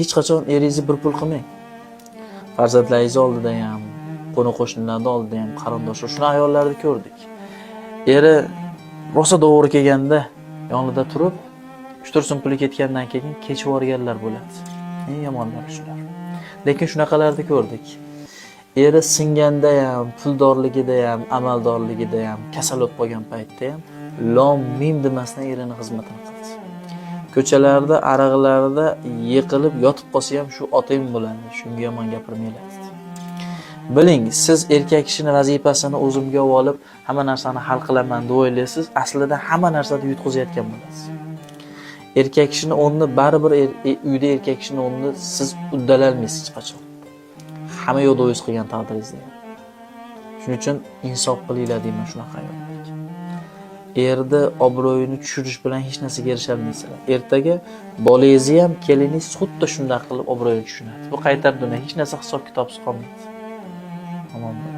Hech qachon eringizni bir pul qilmang. Farzandlaringiz oldida ham, qo'ni qo'shnilarning oldida ham, qarindoshlar, shuni ayollarni ko'rdik. Eri rosa dovri kelganda yonida turib, 3-4 so'm puli ketgandan keyin kechib yuborganlar bo'ladi. Eng yomonlari shular. Lekin shunaqalarni ko'rdik. Eri singanda ham, puldorligida ham, amaldorligida ham, kasal bo'lib qolgan paytda ham lom mim demasdan erini xizmatini qildi. Ko'chalarda, ariqlarda yiqilib yotib qolsa ham, shu oting bo'ladi, shunga yomon gapirmanglar dedi. Biling, siz erkak kishini vazifasini o'zimga olib, hamma narsani hal qilaman deb o'ylaysiz, aslida hamma narsani yutqizayotgan bo'lasiz. Erkak kishini o'rnini baribir uyda erkak kishini o'rnini siz uddalolmaysiz hech qachon. Hamma yo'lda o'zingiz qilgan taqdiringizda ham. Shuning uchun insof qilinglar deyman shunaqa ayollarga. Erni obro'yini tushirish bilan hech narsaga erisholmaysizlar. Ertaga bolangizni ham keliningiz xuddi shunday qilib obro'yini tushiradi. Bu qaytar dunyo, hech narsa hisob kitobsiz qolmaydi. Tamom.